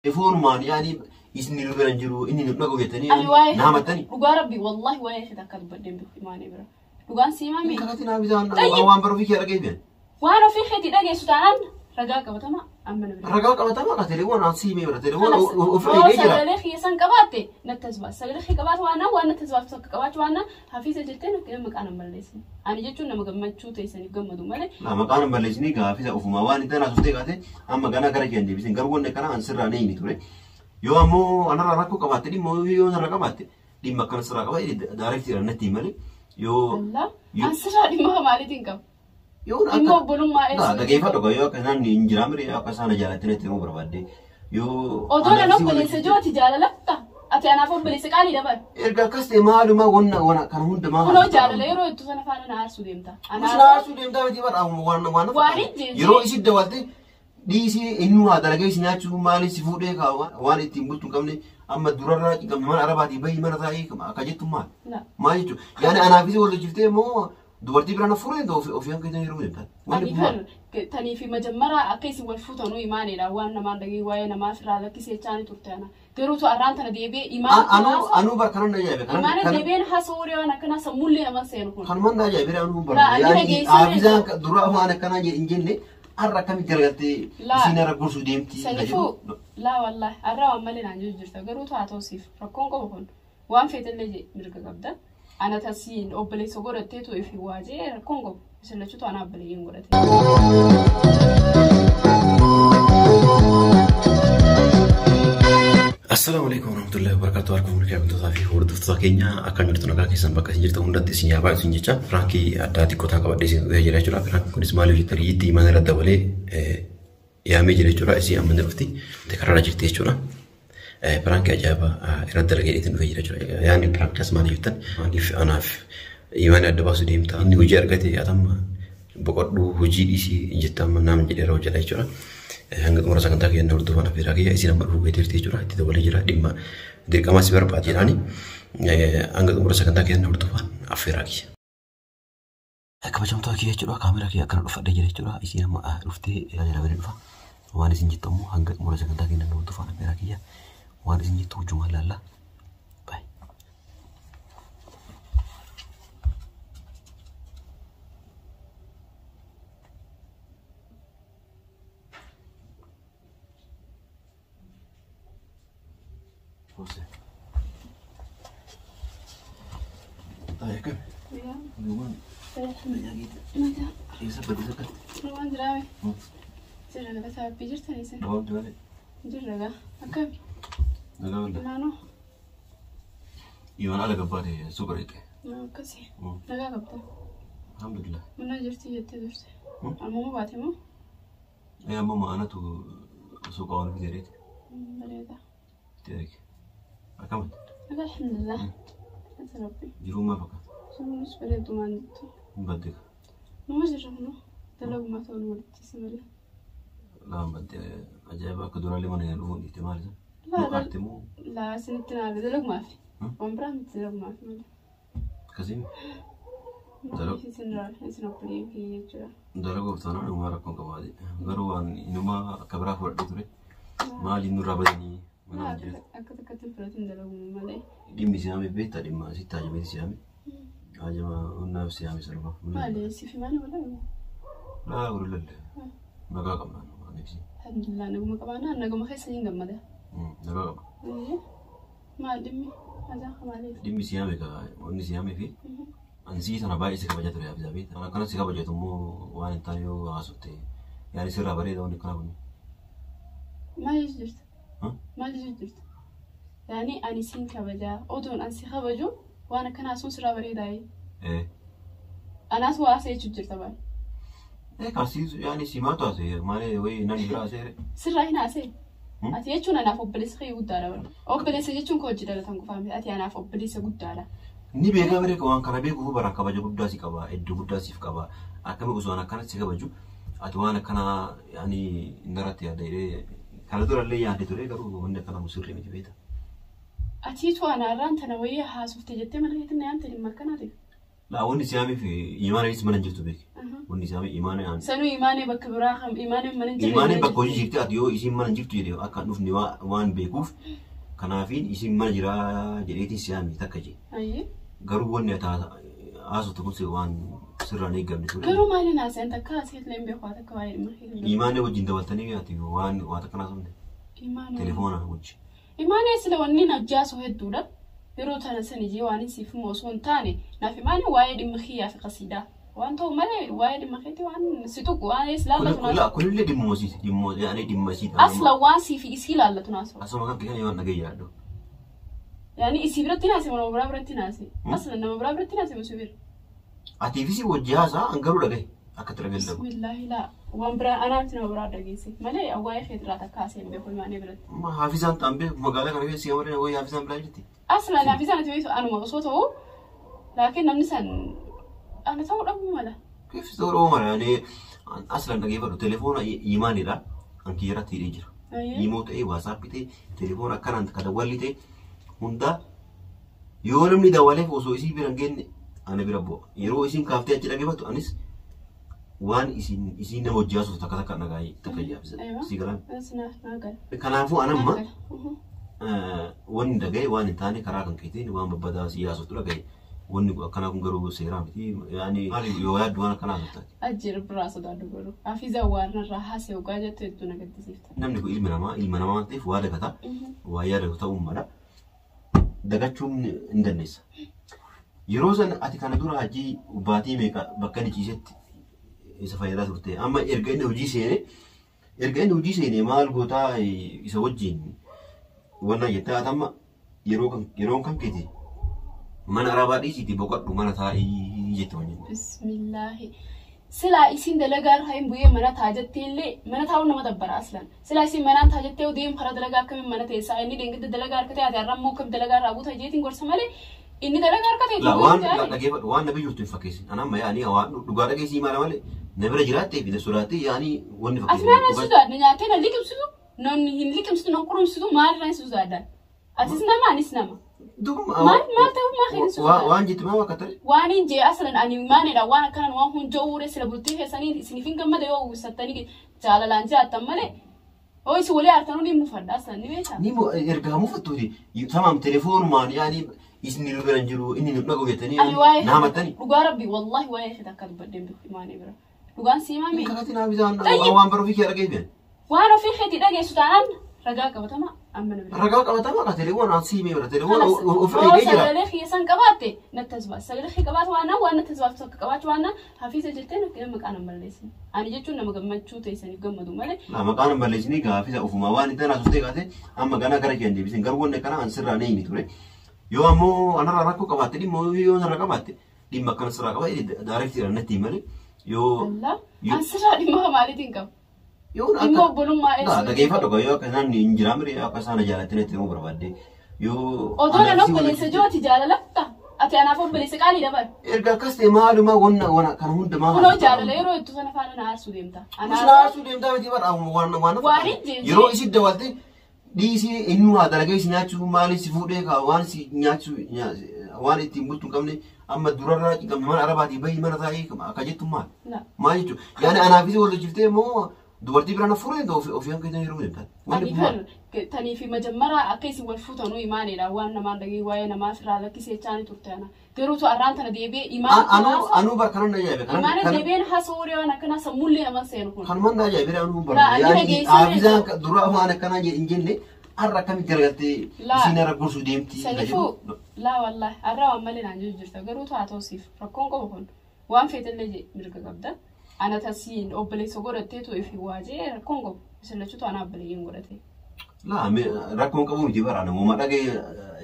Telefoonumaan yaani isin nu bira hin jiru inni nu dhaga'u jettanii Ani waa'ee na hamattanii. Dhugaa rabbi wallahi waa'ee ishee takka dubbadheen beeku imaanee bira. Dhugaan sii himame. Kanatti naa bisaan Tayyib. waan bara ofii kee dhaga'e bi'an. Waan ofii keetii dhageessu taanaan ragaa qabatama amma na bira. Ragaa qabatamaa ka telefoon aan sii himee bira telefoon Kanas ofirra yoo hidhee jira. sagalee kiyya san qabaatte natti as baas. Sagalee kiyya qabaatu waan waan natti as baaftu akka qabaachuu waan hafiisa jettee natti nama maqaan hin balleessin. Ani jechuun nama gammachuu teessaniif gammadu malee Laa maqaan hin balleessinii gaafisa ofumaa waan itti anaasuftee kaate amma ganaa gara kee hin deebisin garuu wanni akkana an sirraa ni himi ture. Yoo ammoo anarraa rakkoo qabaatte dhimma yoo narra qabaatte dhimma akkana sirraa qaba daareektiidhaan natti himi malee yoo Allah an sirraa dhimma maaliitiin qaba. yoo Dhimma obbolummaa eessa? Dhageeffadhu yoo akka isaan hin jiraa mire akka isaan jaalatti natti himuu barbaadde yoo. Otoo nan obboleessa jiru ati jaalalatta. Ati anaaf obboleessa qaalii dabar. Erga akkas ta'e maaluma wanna wanna kana hunda maal. Kunoo jaalala yeroo ittu sana faana na aarsuu deemta. Kunis na aarsuu deemtaa miti bara waan waan Waan hin jeeqne. Yeroo isin dabalte dhiisii inni waa dalagee si nyaachuu maaliif si fuudhee kaawwa waan ittiin bultu hin qabne amma durarraa cinqamne mana arabaatii bahii mana taa'ee akka jettu maal. La. Maal jechuudha yaani anaafis wal hojjettee immoo dubartii biraan fuudhee ofii hanga ta'e yeroo deemtan. Ani kan tanii fi majammaraa akka isin wal fuutanuu imaaneedha waan namaan dhagee waa'ee namaa irraa lakkisee jechaani turte ana. Garuu tu arraan tana deebi'ee imaan Anuu anuu bar kanan na ajaa'ibe. Imaana deebi'een haasawuu waan akkanaa sammuullee nama seenu kun. Kanumaan na ajaa'ibe anuu bar. Laa, ani Yaani dhageessee haafizaan dura waan akkanaa hin jenne har'a akkamitti garagaltee Laa. isiin har'a gorsuu deemti. Saniifuu laa wallaahi arraa waan malee naan jiru jirta garuu tu haa ta'usiif rakkoon qabu kun waan feetellee je mirga qabda. Ana tasiin obboleessa godhatteetu ifi waajee rakkoon qabu isin lachuutu ana obboleeyyiin godhate. Assalaamu alaikum warahmatullahi wabarakatuh. Harka fuulli kabajatootaa fi hordoftoota keenya akkam jirtu nagaa keessan bakka isin jirtan hundatti isin yaabaa isin jecha piraankii addaa xiqqoo ta'an qabadhee isin dhufee jira jechuudha. Piraankiin kunis maaliif jettanii itti imaan irra dabalee yaamee jira jechuudha. Isin amma ni dhufti karaarra jirti jechuudha. Piraankii ajaa'ibaa irratti dalagee ittiin dhufee jira jechuudha. Yaadni piraankiidhaas maaliif jettan maaliif anaaf imaan adda baasuu deemta inni hojii argate atamma boqodhuu hojii dhiisii jetta amma naam jedhee irra hojjeta jechuudha. Hanga xumura sagantaa keenyaa hordofaan affeeraa kiyya isin amma dhufuu geeteerti jechuudha. Itti dabalee jira dhimma dirqamaa si barbaade jedhaani hanga xumura sagantaa keenyaa hordofaan affeeraa kiyya. Kabajamtoota kiyya jechuudha kaameraa kiyya akkana dhufadhee jira jechuudha. Isin amma dhuftee jala bira dhufa. Waan isin jettu ammoo hanga xumura sagantaa keenyaa hordofaan affeeraa kiyya. Waan isin jettu hojjumaan laalla. Bye. Jose. Ay, akkami? Waan Nagaa. eessa badii takkatti? Waan jiraame. Jirra galataa abbii jirtan isin. Gabaabdi malee. Jirra gaa. Akkami? Nagaa walla. Naannoo. Imaan ala gabbaate suuqa dheqxe. Akkasi. Nagaa qabda. Alhamdulillah. Mana jirti jettee turte. Ammuma baate moo? Ee amma ma'anatu suuqa waan fite dheqxe. Bareeda. Itti erge. Akkamatti? Nagaa alhamdulillah. Ati rabbi. Jiruu maal fakkaata? Jiruunis bareedumaan jettu. Hin badde ka. Nama jirra kunoo. Dalagumaa ta'uun walitti si malee. Laan badde ajaa'iba akka duraallee mana hin dhufuun dhiifte maal isa? Laa Mukaatti moo laa isinitti naale dalagumaafi. Waan biraa miti dalagumaafi malee. akkasiin Maaliif isin isin obboleeyyan kiyya jechuudha. dalaguuf taanaan dhumaa rakkoon qabaate. Garuu waan inumaa akka biraa fudhadhee ture. Maaliin nurraa badanii mana Laa hin jiretu. akka takkatti hin fudhatin dalaguma malee. Dhimmi siyaame beektaa dhimma sitti hajameeti siyaame. Hajama hundaaf siyaame salphaa. Maali siif himaan wala? Laa gurulalle. Nagaa qabna waan ibsi. Alhamdulillah naguma qabaanaa naguma keessa hin gammada. Nagaa qabna. Maal dhimmi? Ajaa maaliif? Dhimmi siyaame ka wanni siyaame fi ansii sana baay'ee si kabaja ture yaabisa beektaa. Akkana si kabajatu immoo waan hin taane yoo haasofte yaani sirraa bareeda wanni akkanaa kun. Maal jechuu jirta? Maal jechuu jirta? Yaani ani siin kabajaa otoon an si kabaju waan akkanaa sun sirraa bareedaayee. Ee. Anaas waa haasa'e jechuu jirta baal. Ee kaasii yaani simaatu haasa'e malee wayii namni biraa haasa'e. Sirraa hin haasa'e. Ati jechuun anaaf obboleessa kee guddaadha bara. Obboleessa jechuun koo hojii dhalatan qofaa miti. Ati anaaf obboleessa guddaadha. Ni beekaa beeka waan kana beekuuf bara kabaja guddaa si qaba iddoo guddaa siif qaba akkami osoo waan akkana si kabaju ati waan akkanaa yaani narratti yaadda jedhee kana durallee yaadde ture garuu wanni akkanaa musirrii miti beekta. Atiitu anaarraan tana wayii haasofte jettee mana keetti na yaamte dhimma akkanaatiif. Laa wanni siyaamiif imaaneenis mana hin jirtu beeki. Wanni siyaamiif imaaneen Sanuu imaanee bakka biraa kam imaaneen mana hin jirre. Imaaneen bakka hojii jirti ati yoo isiin mana hin jirtu jedhe akka hin dhufne waan beekuuf kanaafiin isiin mana jiraa jedheetiin siyaami takka jedhe. Ayyee. Garuu wanni ati haasoftu kun waan sirraan eeggamne ture. Garuu maaliin haasa'an takka haasa'e illee hin beeku haa takka waa'ee dhimma hin beeku. Imaanee wajjin dabaltanii ati waan waa takka haasofne Imaanee. telefoona wajjin. Imaanee sila wanni najjaasu hedduudha. Yeroo tana san ijee waan hin siif himu osoo hin taane naaf imaanee waa'ee dhimma kiyyaa fi qasiidaa. Waan ta'u malee waa'ee dhimma keetii waan si tuqu waan is laallatu naasa'u. Kunillee dhimma isiiti dhimma yaani dhimma isiiti. Asla waan siif isii laallatu naasa'u. Asuma kan kiyyan waan dhagee jiraadhu. Yaani isii biratti naase nama biraa biratti naase. Asla nama biraa biratti naase musuu bira. Atiifis wajji haasaa an garuu dhagaye akka itti dhagaye dhabu. Bismillaahi laa waan biraa anaaf nama biraa dhageesse malee waa'ee keetirraa takka haasa'e hin beeku imaanee biratti. Ma haafizaan ta'an beeku magaalaa kana keessa si'a malee wayii haafizaan biraa jirti. Asla naaf isaan ati beektu anuma osoo ta'u laakiin namni san ana ta'uu dhabuu mala. Keessa ta'uu dhabuu mala yaani aslan dhageeffadhu telefoona imaanidha an kiyyarratti hidhee jira. Imoo ta'ee waasaappii ta'ee telefoona akkanaan ka dawwalli ta'e hunda yoo namni dawwaleef osoo isii bira hin geenye ana bira bu'a. Yeroo isiin kaaftee achi dhageeffattu anis waan isiin nama hojii haasoftu takka takka dhagaayee takka yaabsa. Si galaan. Kanaafuu anamma wanni dhagaye waan hin taane karaa kan keetiin waan babbadaa si haasoftu dhagaye. Wanni akkanaa kun garuu seeraa miti. Yaani maaliif yoo yaaddu waan akkanaa haasofta? Ajjeera biraa sodaadhu garuu. Hafiza waan irraa haasa'e ogaa jettu hedduu na gaddisiifta. Namni kun ilma namaa ilma namaa waan ta'eef waa dagata. Waa yaadatu ta'uu mala. Dagachuun hin dandeessa. Yeroo san ati kana dura hajii baatii meeqa bakka inni ciisetti isa fayyadaa turte. Amma erga inni hojii seene erga inni hojii seene maal gootaa isa wajjin wanna jettee ati amma yeroon kan keeti mana arabaa dhiisiitii boqodhu mana taa'ii jette waan jenne. Bismillaahi. Silaa isiin dalagaa irraa hin bu'ee mana taa jettee illee mana taa'uun nama dabbara aslan. Silaa isiin manaan taa jettee deemu karaa dalagaa akkamiin mana teessaa inni deengidda dalagaa harka ta'e ati har'a immoo akkam dalagaa irraa buuta jeetiin gorsa malee inni dalagaa harka ta'e La waan dhageeffadhu waan na biyyuutu hin fakkeessin. Ana amma yaani waan dhugaa dhageessii maala malee na bira jiraattee fi na sodaattee yaani wanni Ati maal na sodaadha nyaattee na liqimsitu nan hin liqimsitu nan qurumsitu maalirraa hin sodaadha. Atis nama anis nama. Maal maal ta'uu maa hin sodaadha. Waan jettu maa akka ta'e? Waan hin jee aslan ani maanidha waan akkanan waan hunja'uure sila bultii keessanii isiniif hin gammada yoo uwwisattanii jaalalaan jiraattan malee oo isin walii aartanuu ni mufadha aslan ni beektaa. Ni ergaa mufattuuti. Tamaam telefoonumaan yaani isin nu bira hin jiru inni nu dhaga'u jettanii Ani waa'ee na hamattanii. dhugaa rabbi wallahi waa'ee ishee takka dubbadheen beeku imaanee bira. Dhugaan sii himame. Kakati naa bisaan waan bara ofii kee dhaga'e bi'an. Waan ofii keetii dhageessu taanaan ragaa qabatama amma na bira. Ragaa qabatamaa ka telefoon aan sii himee bira telefoon ofirra hidhee jira. Sagalee kiyya san qabaatte natti as baas. Sagalee kiyya qabaatu waan waan natti as baaftu akka qabaachuu waan hafiisa jettee nama maqaan hin balleessin. Ani jechuun nama gammachuu teessaniif gammadu malee. La maqaan hin balleessinii gaafisa ofumaa waan itti haasofte kaate amma ganaa gara kee hin deebisin garuu wanni akkana an sirraa ni himi ture. Yoo ammoo anarraa rakkoo qabaatte dhimma yoo narra qabaatte dhimma akkana sirraa qaba daareektiidhaan natti himi malee yoo. Allah an sirraa dhimma maaliitiin qaba? Yoo Dhimma obbolummaa eessa? Dhageeffadhu yoo akka isaan hin jiraamre akka isaan jaalatanii natti himuu barbaadde yoo. Otoo nan obboleessa jiru ati jaalalatta ati anaaf obboleessa qaalii dabar. Erga akkas ta'e maaluma wanna wanna kana hunda maal. Kunoo jaalala yeroo hedduu sana faana na aarsuu deemta. Kunis na aarsuu deemtaa miti bara waan waan. Waan hin jee. Yeroo isin dabalte dhiisii inni waa dalagee si nyaachuu maaliif si fuudhee kaa waan si nyaachuu waan ittiin bultu hin qabne amma durarraa cinqamne mana arabaatii bahii mana taa'ee akka jettu maal? Maal jechuudha? Yaani anaafis wal hojjettee moo dubartii biraan fuudhee ofii hanqa ittiin yeroo deemtan? Ani kan tanii fi majammaraa akka isin wal fuutanuu imaanidha waan namaan dhagee waa'ee namaa irraa lakkisee jechaani turte ana. Garuu tu arraan tana deebi'ee imaan. Anuu bar kanan ajaa'ibe. Imaana deebi'een haasawuu waan akkanaa sammuullee nama seenu kun. Kanumaan na ajaa'ibe anuu bar. Yaani haafizaan dura waan akkanaa hin jenne har'a akkamitti garagaltee isiin har'a gorsuu deemti. Saniifuu laa wallaahi har'a waan malee naan jiru jirta garuu tu haa ta'usiif rakkoon qabu kun waan feetellee mirga qabda. Ana tasiin obboleessa godhatteetu ifi waajee rakkoon qabu isin lachuutu ana obboleeyyiin godhate. Laa rakkoon qabu miti bara namuma dhagee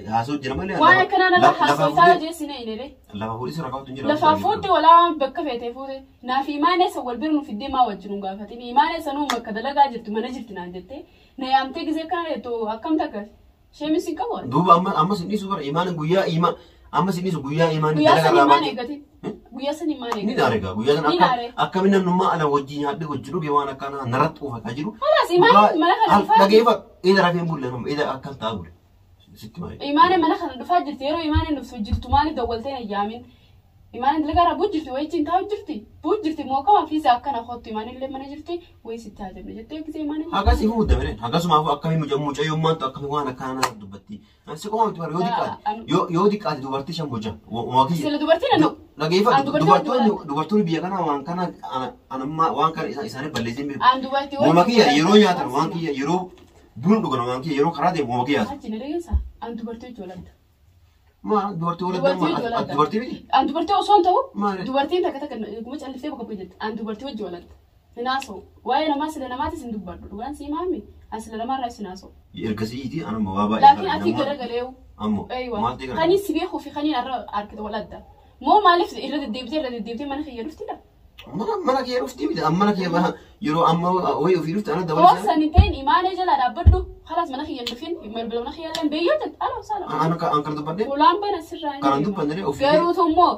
haasa'u jira malee. Waan akkanaa narra haasa'u isaa jeessi na hin Lafa fuudhis rakkootu hin jira. Lafa fuutte walaa waan bakka feetee fuute naaf imaan eessa wal bira nu fiddee maa wajjin nu gaafatin imaan eessa nuu bakka dalagaa jirtu mana jirti naan jettee na yaamtee gisee akkana jettu akkam takka sheemis hin qabu. Duuba amma ammas hin dhiisu bara imaan guyyaa imaan ammas hin dhiisu guyyaa imaan Guyyaa san imaan eeggate. Guyyaa san imaan eeggate. Ni naare gaa guyyaa san akkamiin namnummaa ala wajjin nyaadhee hojii dhuge waan akkanaa narratti uufa kan jiru. Kalaas imaan mana kana dhufaa jirti. Dhageeffadhu eda rafeen bulle nama eda akkam ta'a bulle. Sitti maayee. Imaan mana kana dhufaa jirti yeroo imaan dhuftu jirtu maaliif dawwaltee na yaamin. Imaan dalagaa buu jirti wayii ittiin taa'u jirti. Buu jirti moo kama fiisa akkana kottu imaan illee mana jirti wayii sitti haajamne jettee gisee imaan illee. Akkasii fuudda mireen akkasumaafuu akkamii mucayyummaan maantu akkamii waan akkanaa dubbatti. Si qofa miti yoo xiqqaate yoo xiqqaate dubartii shan boca. Sila dubartiin anu. Dhageeffatu dubartoonni biyya kanaa waan kana anammaa waan kana isaanii balleessee beeku. An dubartii Waama kiyya yeroo nyaatan waan kiyya yeroo buna dhugan waan kiyya yeroo karaa deemu waama kiyya. Achi na dhageessa an dubartii hojii Maal dubartii waladda dubartii miti? An dubartii osoo hin ta'u dubartiin takka takka kuma calliftee bakka bu'e jirti. An dubartii hojii waladda. Hin haasa'u. Waa'ee namaa sila namaatis hin dubbadhu. Dhugaan sii maami? An sila namaarraa hin haasa'u. Ergasiiti anuma waa baay'ee. Laakiin ati garagaleewu. Ammoo maal ta'e Kanii si beekuu fi kaniin har'a harkita waladda. Moo maaliif irra deddeebitee mana kiyya dhuftidha? Mana kiyya dhufti miti. Mana kiyya yeroo amma wayii ofii dhufti ana dabalee. Hoossan hin ta'in imaanee jala dhaabbadhu. Khalaas mana kiyya hin dhufin balbala mana kiyya illee beeyyoo jette ala saala. Ana kan dubbadde. Ulaan bana sirraa hin Kanan dubbadde ofii. Garuutu immoo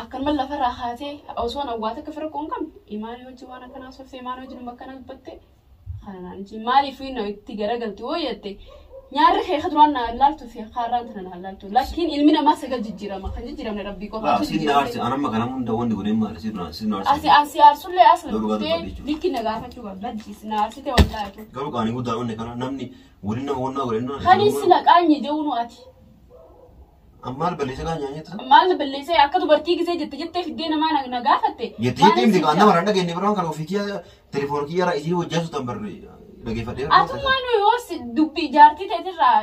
akkanuma lafarraa haatee osoo awwaata akka fira qoon qabne imaanee hojii waan akkanaa softee imaanee hojii akkana dubbatte kanaan iji maaliif itti garagalti hoo jette nyaarri kee duraan na laaltuu fi kaarraan tana na laaltu laakiin ilmi namaa sagal jijjiirama kan jijjiiramne rabbii qofa. Siin na aarsi anamma kana hunda wanti godheen maali siin na aarsi. Asi asi aarsullee as laftee likki na gaafachuu qabda na aarsite wallaahi. Garuu qaanii guddaa onne kana namni waliin nama wannaa godheen. Kani sila qaanyi jechuun ati. Ammaal balleessa qaanyi nyaata. Maal balleessa akka dubartii gisee jette jettee fiddee namaa na gaafatte. Jette jettee miti kan nama dhageenye biraan kan ofii kiyya telefoon kiyya irraa isii hojjaa suutan barre dhageeffadhee. Atummaan yoo dubbii jaartii ta'etirraa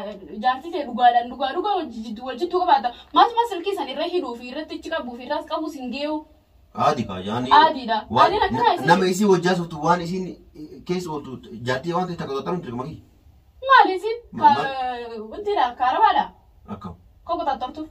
jaartii ta'e dhugaadhaan dhugaa dhugaa wal jidduu qabaata. Maatuma silkii san irra hidhuu fi irratti ichi qabuu fi irraas qabus hin geeyu. Aadi kaa yaani. Aadiidha. Aadiin akkanaa isin. Nama isii hojjaa suutu waan isiin keessa ooltu jaartii waan ta'e takka to'atan dirqama kiyya. Maali isin? Wantiidha kaarabaadha. Akkam. Koko tattortuuf.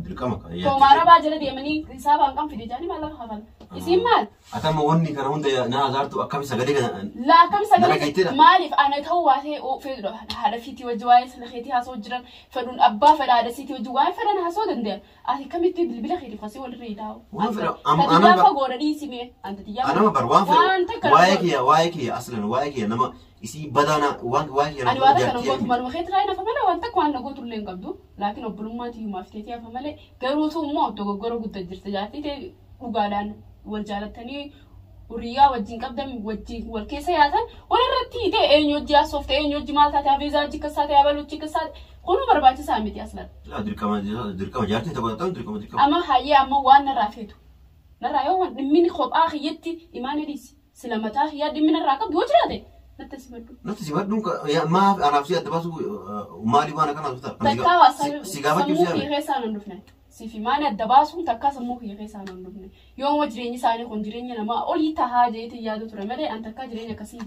Dirqama kaa. Koomaarabaa jala deemanii hisaabaan kan fide jaanii maallaqa kafala. Isin maal? Atama wanni kana hunda na azaartu akkami sagalee kana. Laa akkami sagalee maaliif ana ta'uu waatee feetu haadha fiitii wajji waa'ee sana keetii haasoo jiran fedhuun abbaa fedha haadha siitii wajji waa'ee fedhan haasoo danda'a. Ati akkamitti bilbila keetiif asii walirra hidhaa'u? Waan fedha anama fagoodha dhiisime anta xiyyaa. Anama bar waan fedha waa'ee kiyya aslan waa'ee kiyya nama isii badaana waan waa'ee kiyya Ani waan kana gootu maluma keetii raayina fa malee waan takka waan na gootu illee hin qabdu. Laakiin obbolummaa tiyyumaaf teetii hafa malee garuutu immoo dogoggora guddaa jirti jaartii ta'e dhugaadhaan wal jaalattanii hurriyaa wajjin qabdan wajjin wal keessa yaatan wal irratti hiitee eenyu hojii haasofte eenyu hojii maal taate habeezaa hojii kassaa ta'e abaluu hojii kassaa ta'e kunuu barbaachisaa miti aslan. Dirqama dirqama jaartii tokko ta'u dirqama dirqama. Amma hayyee amma waan narraa feetu narraa yoo waan dhimmi kophaa kiyyatti imaan dhiisi sila mataa kiyyaa dhimmi narraa qabdu yoo jiraate natti simadhu. Natti simadhuun maaf anaaf si adda baasu maaliif waan akkanaa ta'a? Takkaa Si gaafachuu si sammuu kiyya keessaa nan dhufne. Siif imaan adda baasuun takkaa sammuu kiyya keessaa nan dhufne. Yooma jireenyi isaanii kun jireenya namaa olii tahaa jeetii yaadu ture malee an takkaa jireenya akkasii.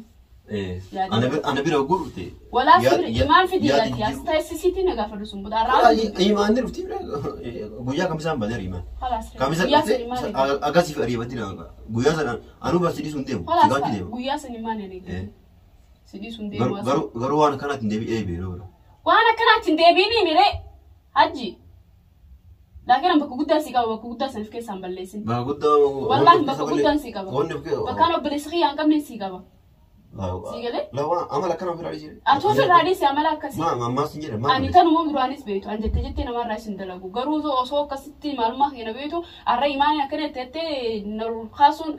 Ana bira gurgurte. Walaa imaan fidii laati as taasisiitii na gaafadhu sun booda arraa. Imaan ni dhufti guyyaa kamisaan badeera imaan. Kamisa dhufte akkasiif ariifatti guyyaa sana anuu barsiisuu sun deemu. Halaas guyyaa sana imaan eegale. Sidii sun deemu. Garuu waan akkanaatti hin deebi'ee beeloo bira. Waan akkanaatti hin deebiin miree hajji. Laakiin bakka guddaa si qaba bakka guddaa saniif keessaan balleessin. Bakka guddaa. Wallaahi bakka guddaan si qaba. Bakkaan obboleessi kiyyaa hin qabne si qaba. Si galee? Lawaa amala akkana ofirraa dhiisee. Ati ofirraa dhiisee amala akkasii. Maa ammaas hin jedhe Ani tanuma duraanis beektu an jettee jettee namarraa isin dalagu garuu osoo akkasitti maalummaa keenya beektu har'a imaan akkana jettee na kaasuun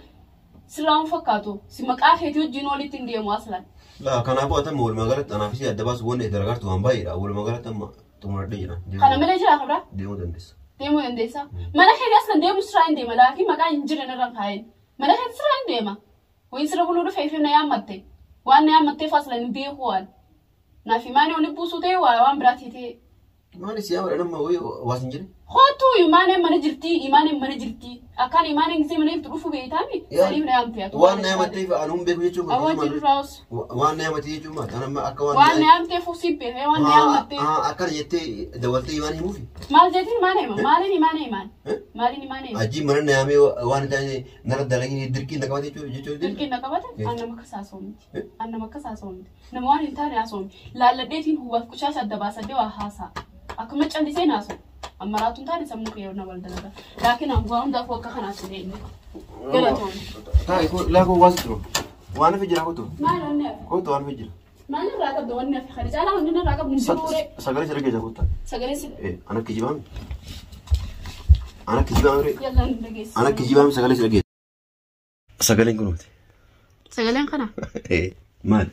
sirraa hin fakkaatu si maqaa keetii wajjin walitti hin deemu aslan. Laa kanaafuu ati amma walumaa galatti anaaf ishee adda baasu wanni itti agartu waan baay'eedha walumaa galatti amma xumuradhee jira. Kana malee jira kabraa? Deemuu dandeessa. Deemuu dandeessa. Mana keetii aslan deemu sirraa hin deema laakiin maqaa hin jirre narra kaa'een. Mana keetii sirraa hin deema. Wayin sirra buluu dhufee fi na yaammatte. Waan na yaammatteef aslan hin beeku waan. Naaf imaanii wali buusuu ta'e waan biraatii ta'e. Maali si yaamudha nama wayii waas hin jirre? Kootu imaaneen mana jirti imaaneen mana jirti akkaan imaaneen gisee mana jirtu dhufu beektaami saniif na yaamte atu. Waan na yaammatteef anuun beeku jechuun Awwa jirraus. Waan na yaammatte jechuun maal anamma akka waan. Waan na yaamteef usii beekee waan na yaammatte. Akkana jettee dabaltee imaan himuufi. Maal jeetiin imaan hima maaliin imaan himaan maaliin imaan hima. Ajji mana na yaamee waan hin taane nara dalagee dirqiin na qabate jechuun. Dirqiin na qabate an nama akkas haasa'u miti an nama akkas haasa'u miti nama waan hin taane haasa'u miti laalladheetiin hubaaf qushaasha adda baasadee waa haasa'a akkuma callisee haasa'u. Amaraatuun taane sammuu kiyya na wal dalaga. Laakiin an waan hundaafuu akka kanaatti deemu. Galatoon. Taa'e laakoo waas jiru. Waan hafe jira kootu. Maal wanni hafe? Kootu waan hafe jira. Maal irraa qabda wanni hafe? Kana caalaa wanni irraa qabdu hin jiru. Sagalee si dhageessa kootu. Sagalee si. An akka jibaame. Ana kijibaa mire. Yallaan hin dhageessu. Ana kijibaa sagalee si dhageessu. Sagaleen kunuuti. Sagaleen kana Maali?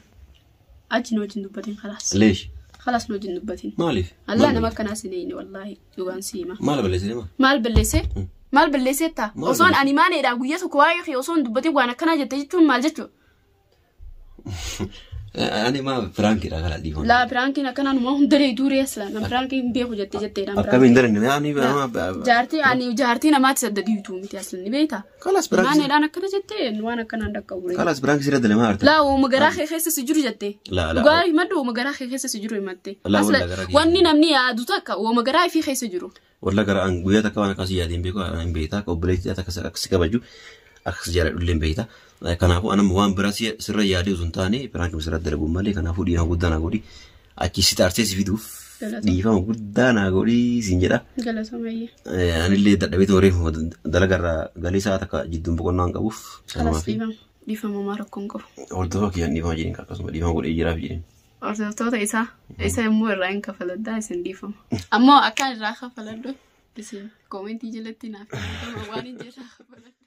achi nu wajjin dubbatin khalaas. Leesh. Khalaas nu wajjin dubbatin. Maaliif? Allah nama akkanaas hin eeyne wallaahi dhugaan si hima. Maal balleessine maal? Maal balleessee? Maal balleessee taa? Maal Osoon balleesse? ani maaneedha guyyaa tokko waa'ee kee osoo hin dubbatin waan akkanaa jette jechuun maal jechuudha? Ani maa piraankiidha kala dhiifama. Laa piraankiin akkanaa numa hundaree duuree asla nam piraankiin hin beeku jette jetteedhaan. Akkamiin daranne ani Jaartii ani jaartii namaatti sadda diituu miti asla ni beektaa? Kalas piraanki. Maaneedhaan akkana jettee waan akkanaan dhaqqabu. Kalas piraanki sirra dalamaa arta. Laa uuma garaa kee keessa si jiru jette. Laa, laa. Dhugaa himadhu uuma garaa kee keessa si jiru himatte. Laa, Asla wallaa garaa kee- wanni namni yaadu takka uuma garaa ifii keessa jiru. Walla gara an guyyaa takka waan akkasii yaadeen beeku hin beektaa akka obboleettii akkas akkas kabaju akkas jaaladhu illee hin beektaa. Kanaafuu anam waan biraa sirra yaadee osoo hin taane piraanki sirra dalaguun malee kanaafuu dhiifama guddaa naa godhi achi si xaarsee si fiduuf dhiifama guddaa naa godhi siin jedha. Galatomayyee. Anillee dadhabee tooree dalagarraa galii isaa takka jidduun boqonnaa hin qabuuf. Kalas dhiifama. Dhiifama maa rakkoon qabu. Hordofaa kiyyaan dhiifama jedhin akkasuma dhiifama godhee jiraaf jedhin. Hordoftoota isaa isa immoo irraa hin kafaladdaa isin dhiifama. Ammoo akkaan irraa kafaladhu isin koomentii jalatti naaf waan hin jirraa kafaladhu.